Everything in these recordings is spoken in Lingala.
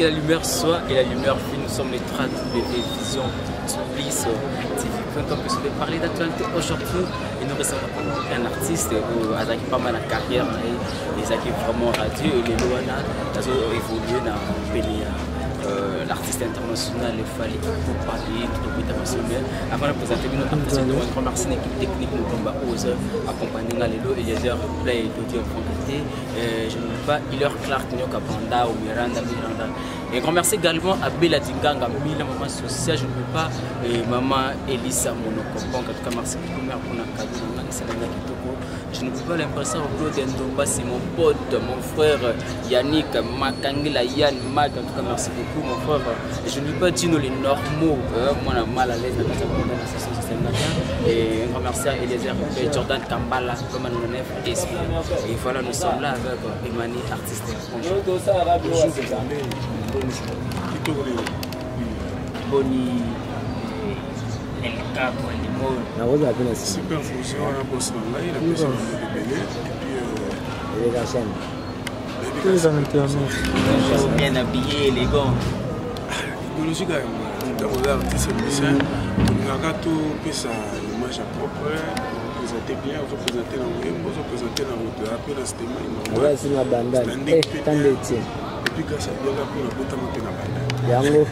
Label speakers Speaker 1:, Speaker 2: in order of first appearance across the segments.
Speaker 1: Que la lumière soit et la lumière fut. Nous sommes les 3 W Vision Plus TV.com pour de parler d'actualité aujourd'hui. Et nous recevons un artiste qui a pas mal de carrière, et qui est vraiment radieux. Et les Loana, ils ont évolué dans le pays. L'artiste international Fally Ipupa avant de présenter notre artiste, nous remercions l'équipe technique nous combat Ose accompagné dans les lots Eliezer Play Dodi Franqueté, je n'oublie pas Hilaire Clark Nyoka Banda ou Miranda Miranda. Et grand merci également à Bella Dinganga, Mila maman sociale, je n'oublie pas et maman Elisa Monoko. En tout cas merci beaucoup mère pour la cadeau c'est la kitoko. Je n'oublie pas l'impression Claude Ndomba, c'est mon pote, mon frère Yannick Makangela Yann Mac, en tout cas merci beaucoup mon frère. Et je n'oublie pas Dino les normaux, moi on a mal à l'aise dans la session sociale. Et un grand merci à Eliezer et Jordan Kambala, comme on est esprit. Et voilà, nous sommes là avec Emani, artiste. Bonjour. Boni El Capo,
Speaker 2: El
Speaker 3: Super fusion, on a bossé dans l'œil, la personne est belle, et puis
Speaker 2: les internet.
Speaker 1: Toujours bien habillé, élégant.
Speaker 3: Idéologie quand même. Ntango oza artiste musicien, tolingaka topesa image ya propre, présenter bien, ozoprésente na moyembo, ozoprésente na moto ya mpe na stema.
Speaker 2: Ozasinga bandani tande etie.
Speaker 3: Et puis grâce à Dieu, mpe nabotama mpe na bandani
Speaker 2: yango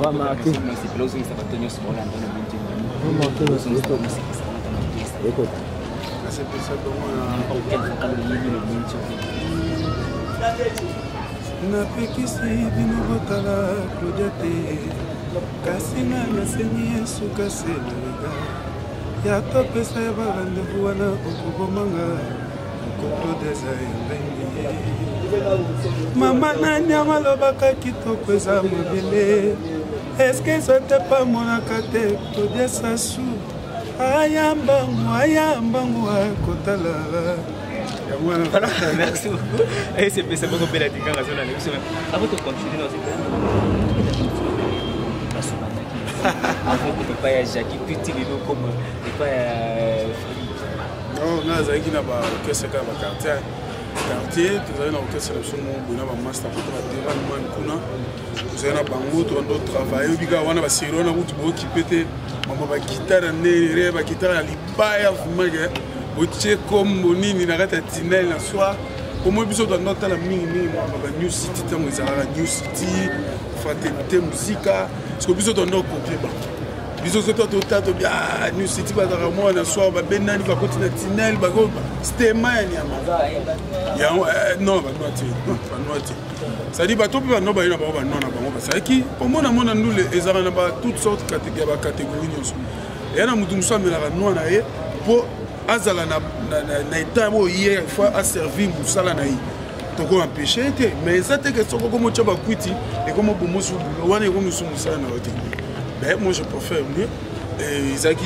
Speaker 2: remarque ekota
Speaker 3: nasepelisa bango napekisi bino botala Claudia te, kasi nga nasengi Yesu kasi nalega ya topesa ya barandez-vous wana okobomanga Claude eza elengi. Mama nani yango alobaka kitoko eza mabele, eske eza te pamonaka te Claudia Sasu ayambangu ayambangu akotala yango wana.
Speaker 1: Voilà, merci beaucoup. Et c'est c'est beaucoup belle dinganga zona na biso. Avant de continuer dans cette avant que papa ya Jackie Petit lelo comme papa ya Fally.
Speaker 3: Non, nga azalaki na baorchestre kaka baquartier quartier, tozali na orchestre na biso moko boye na bamaster kota baterane mani kuna, tozali na bango tobanda otravaille. Oyebi kaka wana basérie wana kutu bookipe te mambo bagitare ya ndere, bagitare ya libaya vraiment ke botie kombo nini na kati ya tinel na soir. Omoi biso tobanda otala mingimingi mwa ba New City, ntango ezalaka New City, Fraternité Musika, parce que biso tobanda okopie bango. Biso soki tota tobi New City bazalaka mwana soir babendani bakoti na tinel bako stema ya nyama yango. Non, banwa te, banwa te, c'est-à-dire bato mpe bano baye na bango banwa na bango bazalaki omona mona ndule ezalaka na ba toutes sortes ya bacatégorie nyonso. Eya na motu mosusu amelaka nwa na ye mpo azala na état oyo ye fois aservir mosala na ye, toko empêche te. Mais eza te ke soki okomotya bakwiti ekomo bomosu wana ekomisu mosala na yo te. Mais moi je préfère mieux ezalaki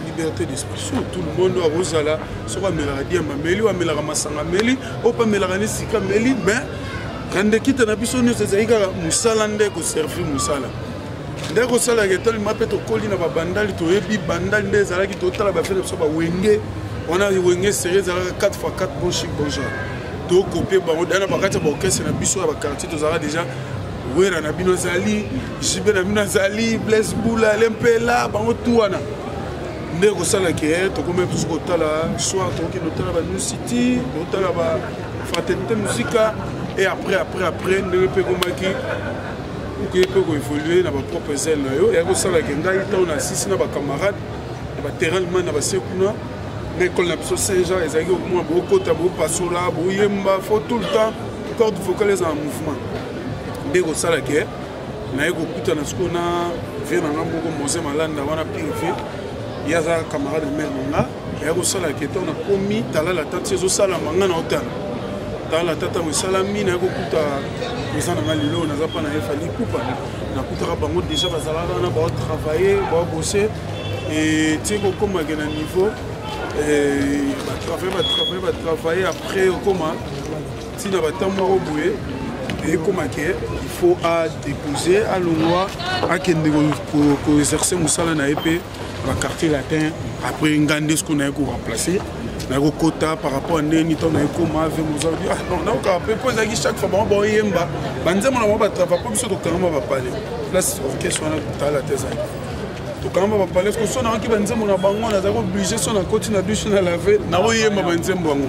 Speaker 3: liberté d'expression, tout le monde akozala soki amelaka diamba ameli, oyo amelaka masanga ameli, oyo mpe amelaka ne sika ameli. Mais randekite na biso nyonso ezalaki kaka mosala nde koservir mosala nde kosalaka etalima mpe tokoli na babandali, toyebi bandali nde ezalaki totala bafe na biso bawenge wana, wenge série ezalaka 4 x 4, bon chic bon genre, tokopie bango dana bakati ya baorchestre na biso ya baquartier. Tozalaka déjà Wera na bino azali, Jibe na bino azali, Blaise Bula Lempela, bango tu wana nde kosala ke tokomi biso kotala soir, tokokende kotala ba New City, totala ba Fraternité Musika. Et après après après ndenge mpe ekomaki okoki mpe koévolue na bapropre zele na yo, eyaki kosalaka ngai ntango na sisi na bacamarade na baterrain lima na base kuna na école na biso Saint Jean, ezalaki okomona bokota bopasola boyemba, faut tout le temps corde vocale eza na mouvement. Nde kosala ke naye kokutana sikoyo na vie na nga moko Mose Malanda wana pire vie, ye aza camarade mare na nga. Eya kosala ke ntango nakomi talala tati ezosalama nga na otala talala tata ntango esalami, naye kokuta eza na nga lelo naza mpa na ye Fally Ipupa, nakutaka bango déjà bazalaka wana baotravaille baobose tie kokomake na niveau batravaille batravaille batravaille. Après okoma ntina batemps moko boye ekóma ke il faut adépose alongwa akende koexerce mosala na ye mpe baquartier latin. Après nga nde siko naye koremplace. Nakokota par rapport à ndeni ntango nayekoma ave mozalobi, ah non, nayokaka mpe mpo ezalaki chaque fois bango baoyemba banzembo na bango, batrava mpo biso tokangama bapale place orchestre wana tala te, ezalaki tokangama bapale parce que so nayoki banzembo na bango, nazalaki obligé, so nakoti na douche na lave, naoyemba banzembo yango,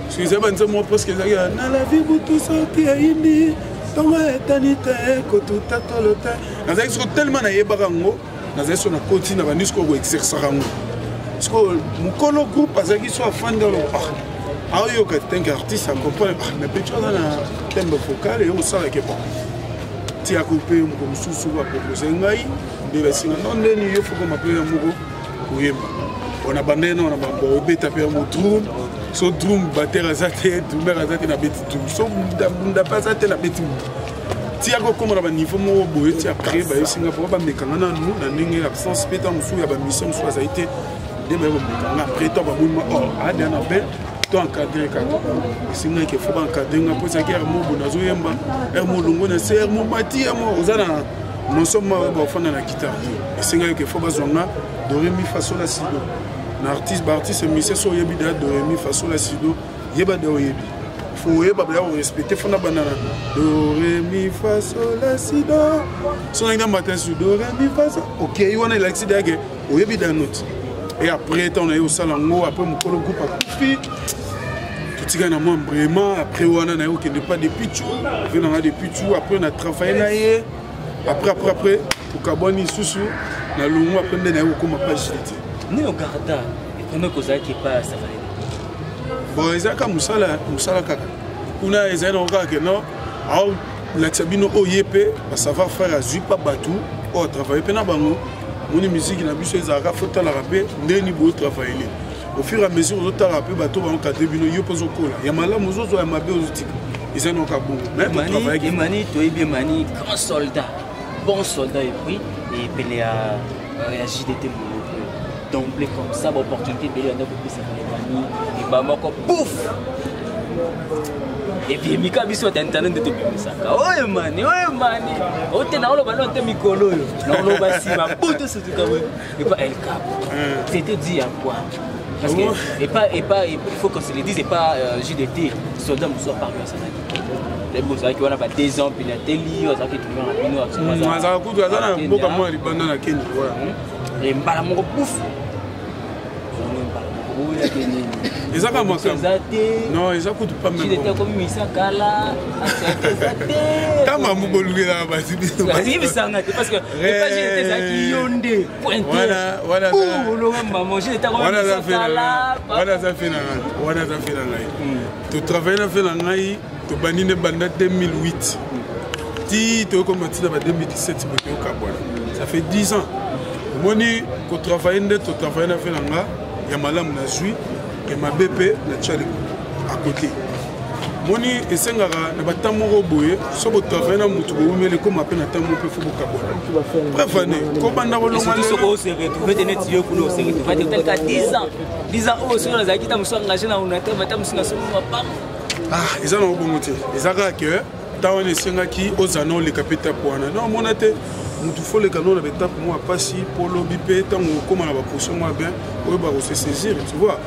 Speaker 3: parce que ezali banzembo moko presque ezalaki na la vie butu soki eyindi, ntongo etani te, kotuta tolo te. Nazalaki soko tellement nayebaka yango, nazali so nakoti na bandi sikoyo koexerçaka yango. Sikoyo mokolo groupe azalaki so afandi, alo ah, aoyoka tenke artiste acomprendre, ah, mais petit aza na timbre vocal eyo kosalaka bon. Tiako mpe moko mosusu bapropose ngai nde basinga no ndeni yo fokoma mpe ya moko koyemba bona banda na bambo obeta mpe ya mo drum, so drum bater aza te, drummer aza te, nabeti drum, so bunda mpe aza te, nabeti ti akokóma na baniveau moko boye. Ti après bayesinga mpo bamekanga nanu na ndenge absence mpe ntango mosusu ya bamission mosusu azali te, nde baye komekanga. Après to bamoni ma or adia na be to encadre kaka, esengaki fo baencadre nga mpo ezalaki aire mo boye nazoyemba, aire mo longo na se, aire mo mati, aire mo oza na notion moko oyo baofanda na guitare te. Esengaki ke fo bazwa nga do ré mi fa sol la si do na artiste, baartiste musicien. So oyebi deya do ré mi fa sol la si do, yeba de oyebi, fo oyeba deya korespecte, fo na banda na do ré mi fa sol la si do. So nangi na matin su do ré mi fa sol, okei wana elakisi deya ke oyebi deya note. Et après ntango na ye osala yango, après mokolo groupe akufi, totikali na mwa vraiment. Après wana na ye okende pas de pichu ve nanga de pichu, après na travaille na ye, après après après tokabwani lisusu na longo. Après nde na ye kokóma page te.
Speaker 1: Nini ogarda pendant kozalaki epai ya Safari?
Speaker 3: Bon, ezalaka mosala, mosala kaka kuna ezali nango kaka ke non, aolakisa bino oyo ye mpe basavoir frère azwi pa bato oyo atravaille mpe na bango. Moni musique na biso ezalaka fo talaka mpe ndeni boye otravaille au fur et à mesure, ozotalaka mpe bato baencadre bino, yo mpe ozokola, ya malamu ozozwa, ya mabe ozotika, eza noka bongo. Mais totravaillaki.
Speaker 1: Emani, toyebi Emani, grand soldat, bon soldat, et puis epele ya JDT Moloko d'emblée comme ça, baopportunité ebele yanda kopesaka Emani, eba moko pouf ebimika biso ata internet nde tobimisaka oyo Emani, oyo Emani ote naoloba no te mikolo oyo naoloba nsima butu sutuka epa El Cap. C'était dit à quoi? Parce que et pas, il faut qu'on se le dise, et pas JDT soldat mosusu aparmi asalaki nayebi ozalaki wana ba 2 ans pene ateli, azalaki toujours na bino.
Speaker 3: Azalaka kutu aza na mboka mwa libanda na Kenya.
Speaker 1: Mbala moko pouf, mbala moko oyaki nini?
Speaker 3: Eza kaka makambo.
Speaker 1: Eza te.
Speaker 3: Non, eza kutu pas même.
Speaker 1: JDT akomi misa kala, eza te.
Speaker 3: Ntango makambo bolukelaka bato bino.
Speaker 1: Yebisanga te, parce que epa JDT ezalaki yo nde pointe.
Speaker 3: Wana
Speaker 1: olonga mama JDT akomi misa kala.
Speaker 3: Wana aza fe na ngai, wana aza fe na ngai, totravaille na fe na ngai, tobandi nde banda 2008 ti toyokoma ntina ba 2017 boye toyokabwana, ça fait 10 ans. Omoni kotravaille nde totravaille na fe na nga, ya malamu nazwi, ya mabe mpe natia à côté. Moni esengaka na batemps moko boye, so botravaille na motu bowumeli, ekóma mpe na temps moko mpe fo bokabwana. Bref, ane kobanda kolonga.
Speaker 1: Soki ose retrouve te neti yo kuna ose retrouve te, otalika 10 ans, 10 ans oyo soki nazalaki ta mosu engagé na onatel, ta mosu nasombi mapango.
Speaker 3: Ah, eza nango bongo te, eza kaka ke ntango wana esengaki ozala na oleka mpe etape wana na omona te motu fo oleka no na baetape moko ya pasi mpo olobi mpe ntango okóma na baposition moko ya bien oyeba kose saisir, tu vois.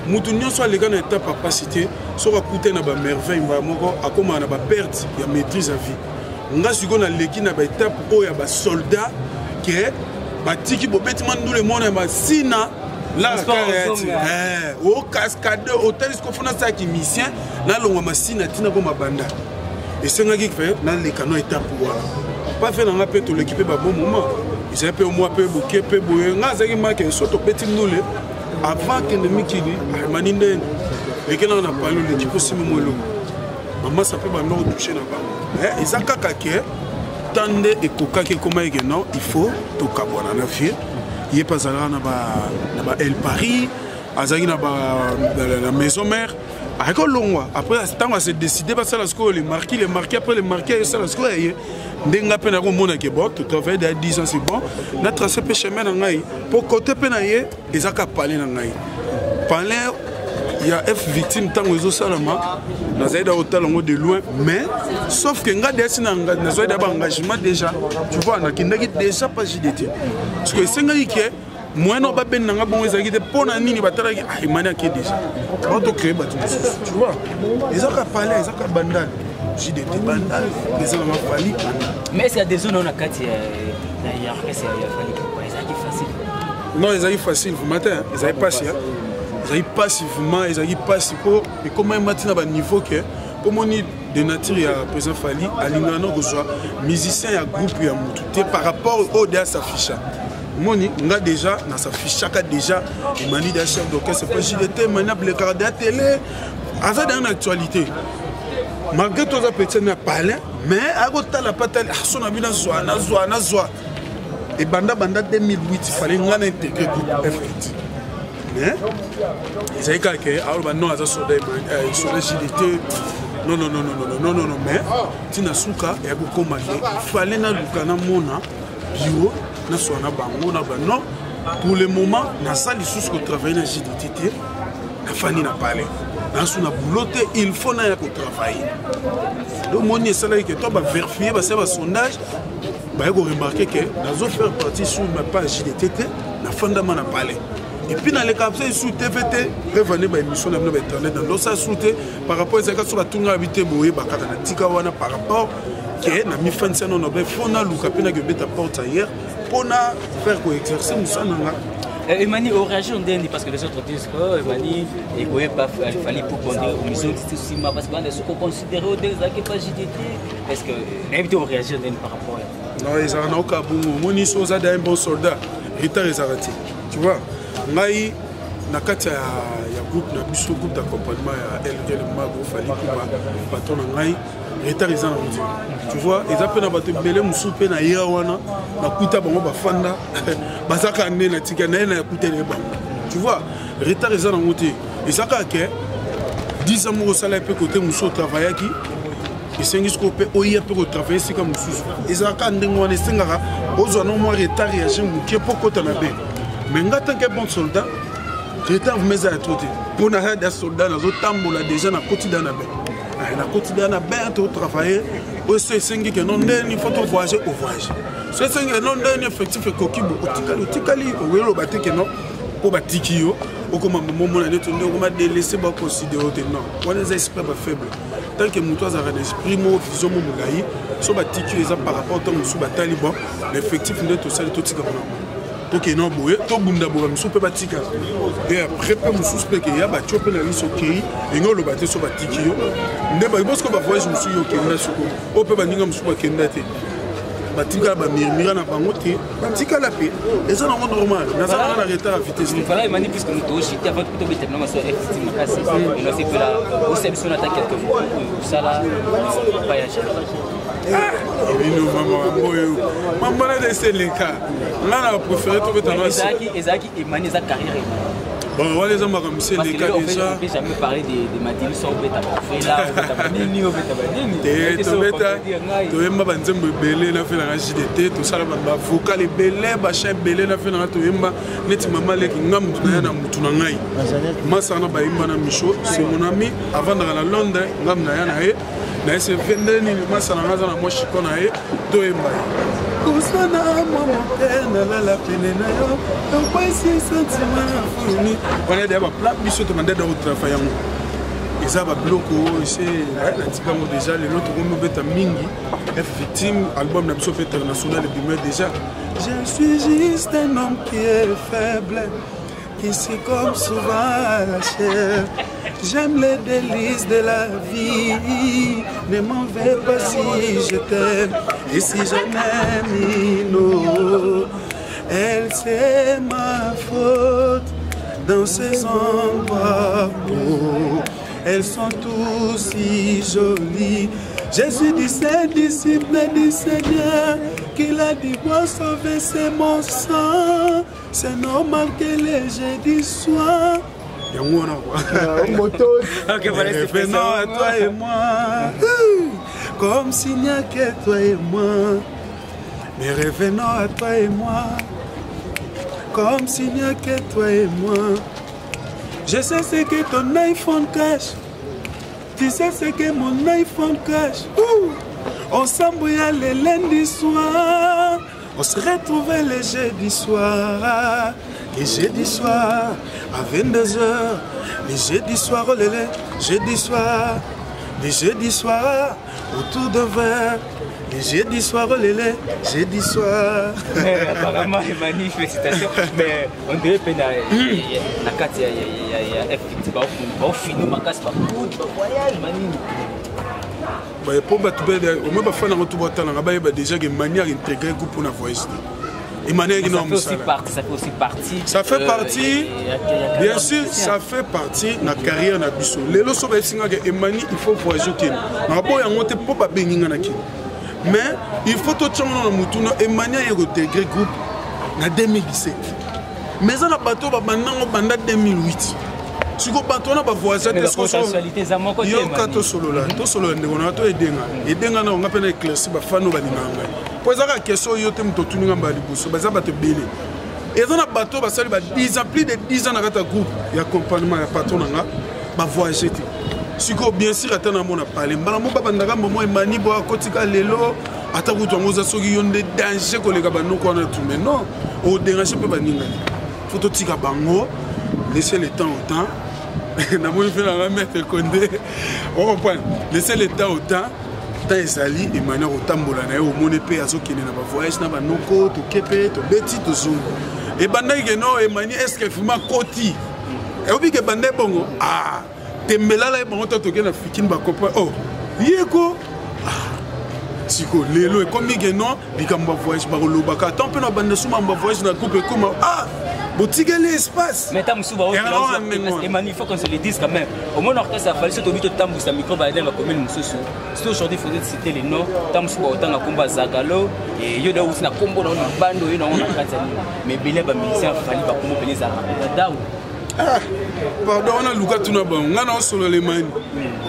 Speaker 3: Motu nyonso aleka na etape ya pasi te, soki akute na bamerveille mbala moko akómaka na baperte ya maîtrise ya vie. Nga sikoyo naleki na baetape oyo ya basoldat ke batiki bobeti mwa ndule mona ya masina okaskade, otali sikoyo fo nasalaki musicien, nalongwa masina ntina ko mabanda, esengaki fe naleka no etape wana. Pa fe na nga mpe toleki mpe babon moment, ezali mpe mwa mpe boke mpe boye. Nga azalaki make so tobeti ndule avant kende mikili amani ndeni leki nanga na pali oleki mpo simi mo eloko bamasa mpe banda kotouche na bango. Eza kaka ke tan nde ekokaki ekoma eke non, il faut tokabwana na vie. Ye mpe azalaka na ba El Paris, azalaki na maison mère, ayaki kolongwa. Après ntango ase décide basala sikoyo le marquis, le marquis, après le marquis ayosala sikoyo aye nde nga mpe nakomona ke bon, totravaille deya 10 ans, c'est bon, na trace mpe chemin na ngai mpo kote mpe na ye eza ka palais na ngai, palais ya F Victime. Ntango ezosalama nazali da kotala yango de loin, mais sauf que nga deya si nazwaki da baengagement déjà, tu vois, nakendaki déjà pas JDT parce que esengaki ke Moyen oyo babenda nga bongo ezalaki te. Mpo na nini batalaki? Ah, Emani ake déjà, bato créé bato mosusu, tu vois. Ezaka palais, ezaka Bandal, JDT Bandal, eza na mafali Bandal.
Speaker 1: Mais est-ce qu'il y a des zones na kati ya orchestre ya Fally Ipupa, ezalaki facile?
Speaker 3: Non, ezalaki facile vraiment te. Ezalaki mpasi, ezalaki mpasi vraiment, ezalaki mpasi mpo ekoma emati na baniveau ke mpo moni de nature ya président Fally, alingaka na kozwa musicien ya groupe ya motu te par rapport oyo de asafisha. Moni nga déjà nasafishaka déjà Emani da chef d'orchestre mpo JDT. Emani ablekaka da télé, aza deya na actualité malgré tout, aza petit na palin, mais akotala patali so na bino, nazwa, nazwa, nazwa. Ebanda banda 2008, fallait nga na intégrer groupe F8, mais ezali kaka ke aloba non, aza soldat, soldat JDT. Non, non, non, non, non, non, non, non. Mais ntina suka ya kokóma ke fallait naluka namona bureau, naswa na bango na ba non, pour le moment naza lisusu kotravaille na JDT te, nafandi na palais, nasu na boulot te, il faut naya kotravaille. Donc moni esalaki ke to baverifie, basala basondage, baye koremarquer ke nazo faire partie sur ma page JDT te, nafandama na palais et puis naleka mpe su TV te. Prevane baémission na bino bainternet, nandosala su te par rapport ezalaka so batunga bi te, boyeba kaka na tika wana par rapport ke na mifandisa nono be fo naluka mpe naki obeta porte ailleurs mpo na faire koexercer mosala na nga.
Speaker 1: Emani, oréagir ndeni? Parce que les autres disent que Emani ekoye pas Fally pour pondre mission nsima, parce que banda soko considéré o ezalaki pas JDT. Est ce que nayebi te, oréagir ndeni par rapport
Speaker 3: à Non, ezalaka na oka bongo. Omoni, so oza da un bon soldat, retard ezalaka te, tu vois. Ngai na kati ya groupe na biso, groupe d'accompagnement ya LL Mago Fally Ipupa, patron na ngai, retard eza nango te, tu vois. Eza mpe na bato ebele mosusu mpe na ya wana, nakuta bango bafanda, bazaka nde na tika na ye na yakuteli ye bango, tu vois. Retard eza nango te, eza kaka ke 10 ans moko osala mpe kote mosusu otravaillaki, esengi sikoyo mpe oya mpe kotravaille esika mosusu. Ezalaka ndenge wana, esengaka ozwa no mwa retard ya je moke mpo kota na be. Mais nga, tant que bon soldat, retard vraiment eza ya trop te mpo na ya soldat. Nazotambola déjà, nakoti da na be, nakoti da na be, totravaille. Oyo so esengi ke no ndeni faut tovoyage, ovoyage. So esengi ke no ndeni effectif ekoki bo, otikali, otikali. Oyeloba te ke non, mpo batiki yo okoma momona neti nde okoma délaissé, baconsidere te. Non, wana eza esprit bafaible. Tant que moto azalaka na esprit mo vision mo molai, so batiki yo, eza par rapport ntango mosusu batali bon, na effectif nde tosali, totikaka na tokende na boye, tobunda boye, mosusu mpe batika. E après mpe mosusu mpe keya batio mpe na liso okei enge oloba te. So batiki yo nde bosiko bavoyage mosusu yo okenda sikoyo, oyo mpe baninga mosusu bakenda te, batikala bamirmira na bango te, batikala mpe, eza nango normal. Nazalaka na retard ya vitesse.
Speaker 1: Voilà Emani, puisque nous toshite avant tout tobeta biloko so FT makasi, onosepela osala biso na ata quelques mots oyo osala epai ya Général.
Speaker 3: Ebino mama oyo mama na eseleka nga na préféré tobeta.
Speaker 1: Ezalaki Emani, eza carrière Emani.
Speaker 3: Bon, wana eza makambo se eleka
Speaker 1: déjà. On peut jamais parler de Madili sans obeta bafela, obeta banini, obeta banini.
Speaker 3: Te, tobeta, toyemba banzembo ebele na fe nanga JDT, tosala bavocal ebele, bachan ebele na fe nanga, toyemba neti mama leki nga mutu na ya na mutu na ngai masa wana bayemba na Micho, c'est mon ami, avandaka na Londres. Nga na ya na ye na ye se vende nini, masa na nga aza na mwa chiko na ye, toyemba ye kosana mwa moke, nalala pene na yo, opesi sentiment na fuluni wana deya bapla biso tobanda da kotrafa yango. Eza babiloko oyo ese natika yango déjà. Lelo tokomi obeta mingi F Victime, album na biso mpe international ebima déjà. Je suis juste un homme qui est faible, qui succombe souvent à la chair. J'aime les délices de la vie. Ne m'en veux pas si je t'aime et si j'en aime une autre. Elle, c'est ma faute dans ces endroits beaux. Elles sont tous si jolies. Jésus dit ses disciples du Seigneur qu'il a dit bois sauver, c'est mon sang. C'est normal que les jeudis soir. Yango wana
Speaker 2: quoi.
Speaker 1: Ok, voilà, c'est fait.
Speaker 3: Venons à toi et moi, comme s'il n'y a que toi et moi. Mais revenons à toi et moi, comme s'il n'y a que toi et moi. Je sais ce que ton iPhone cache, tu sais ce que mon iPhone cache. Ouh. On s'embrouilla le lundi soir, on se retrouvait le jeudi soir. Les jeudi soir à 22h, les jeudi soir, oh lélé, jeudi soir, les jeudi soir, autour d'un verre, les jeudi soir, oh lélé, jeudi soir.
Speaker 1: Mais apparemment, Emani, félicitations. Mais on dirait que na kati ya ya FPT ba fini makasi ba ba voyage manini.
Speaker 3: Mpo bato omoi bafana yango to batalanga bayeba déjà ke manière intégré groupe mpona voyage te. Emmanuel
Speaker 1: ça fait aussi partie, ça fait aussi partie.
Speaker 3: Ça fait partie, bien sûr, ça fait partie na carrière na biso. Lelo so bayesinga ke Emani, il faut voyager okende. Na boya yango te mpo babengi nga na kini. Mais il faut totiango na mutu na Emani aye kointégrer groupe na 2017. Mais eza na bato babandango banda 2008. Siko bato wana bavoyage
Speaker 1: te.
Speaker 3: Yoka, tosolola, tosolola, ndeko na to edenga edenga na nga mpe na éclairci bafano balingaka ngai, mpo eza kaka question oyo te. Moto otuni nga mbala liboso, baza bato ebele. Eza na bato basali ba 10 ans, plus de 10 ans na kati ya groupe ya accompagnement ya patron na nga, bavoyage te. Sikoyo, bien sûr, ata namona pale mbala mo babandaka mamo Emani bo akotika lelo, ata kutu yango oza soki yo nde danger koleka banoko wana tu. Mais non, odérange mpe baningani, faut totika bango, laisser le temps au temps. Namoni mpe nanga maître Konde ocomprendre, laisser le temps au temps. Temps ezali, Emani akotambola na ye, omoni mpe azokende na bavoyage na banoko, toke mpe tobeti, tozongi. Ebandaki ke no Emani, est ce que vraiment koti eyobi ke ebanda ebongo? Ah, tembelala ye bango to toke na fikini bakopa oh ye ko. Siko lelo ekomi ke non, likambo ya voyage bakolobaka ata mpe na banda suma ya voyage na groupe ekoma, ah, botikeli espace.
Speaker 1: Mais ta mosusu baoemani, il faut qu'on se le dise quand même, au moins orchestre afali so tobi totambwisa micro baden bacommune mosusu. Si aujourd'hui il faudrait citer les noms, ta mosusu baotanga nkombo ya Zagalo, yo da wuti na nkombo na na bando oyo nango na kati ya nini, mais ebele ya bamusicien afali bakombo pene ezalaka mpenza dawu.
Speaker 3: Ah, pardon, wana luka tuna bango. Ngai na osolola Emani,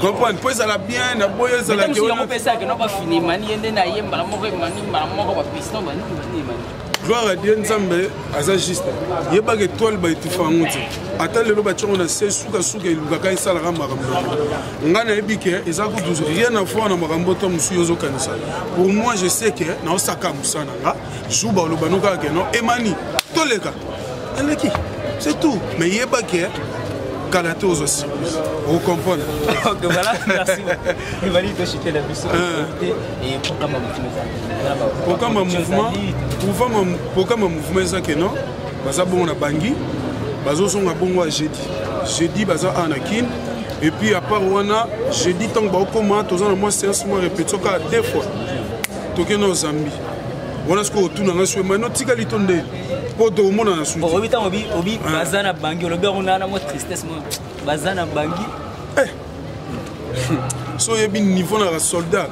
Speaker 3: comprendre mpo ezala bien na boyo.
Speaker 1: Ezalaki yango mpe esaki no bafini Emani ye nde na ye mbala moko, Emani mbala moko bapiston banini banini Emani.
Speaker 3: Gloire à Dieu, Nzambe aza juste. Yebaka étoile baetufa yango te. Ata lelo batiango na se, sukasuka elukaka esalaka makambo. Ngai nayebi ke eza kutu rien à voir na makambo to mosusu yo ozokanisa. Pour moi, je sais ke naosaka mosala na nga. Jour baloba no kaka ke non, Emani toleka, eleki, c'est tout. Mais yeba ke kala te, ozwa surprise, ocomprendre.
Speaker 1: Ok, voilà, merci. Emani, toshite na biso et programme ya mouvement?
Speaker 3: Programme ya mouvement, programme ya mouvement eza ke non, baza bongo na bangi, bazozonga bongo ya jeudi. Jeudi baza awa na Kine. Et puis à part wana, jeudi ntango baokóma, toza na mwa séance, mwa répétition kaka deux fois, tokende na Zambie. Wana sikoyo otuna ngai so Emani otikali to nde mpo tokomona na suti.
Speaker 1: Obi ntango obi baza na bangi, olobi yango na mwa tristesse mo, baza na bangi.
Speaker 3: So oyebi niveau na basoldat,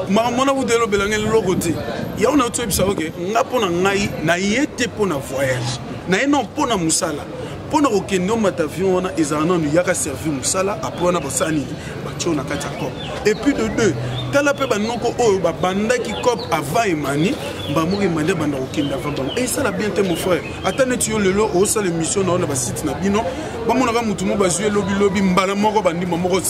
Speaker 3: makambo wana kuta elobelanga eloko te. Yango na toyebisa oke nga mpo na ngai naye te mpo na voyage, naye non mpo na mosala, mpo na kokende omata avion wana ezala nanu yaka servir mosala. Apres wana basala nini? Batio na kati ya cop. Et puis de deux, tala mpe banoko oyo babandaki cop avant Emani, mbamoko Emani abanda kokende avant bango, esala bien te, mon frère. Ata neti yo lelo osala émission na yo na basite na bino, bamonaka motu mo bazwi elobilobi mbala moko bandima moko.